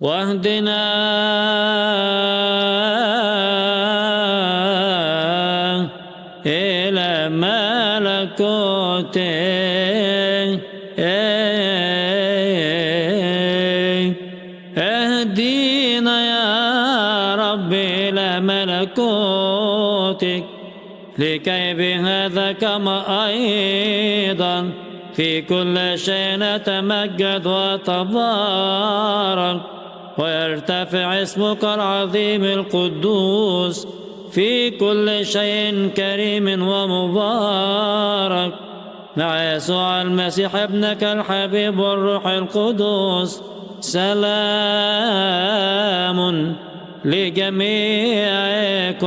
واهدنا إلى ملكوتك، اهدينا يا رب إلى ملكوتك، لكي بهذا كما أيضا في كل شيء نتمجد وتبارك، ويرتفع اسمك العظيم القدوس في كل شيء كريم ومبارك، مع يسوع المسيح ابنك الحبيب والروح القدس. سلام لجميعكم.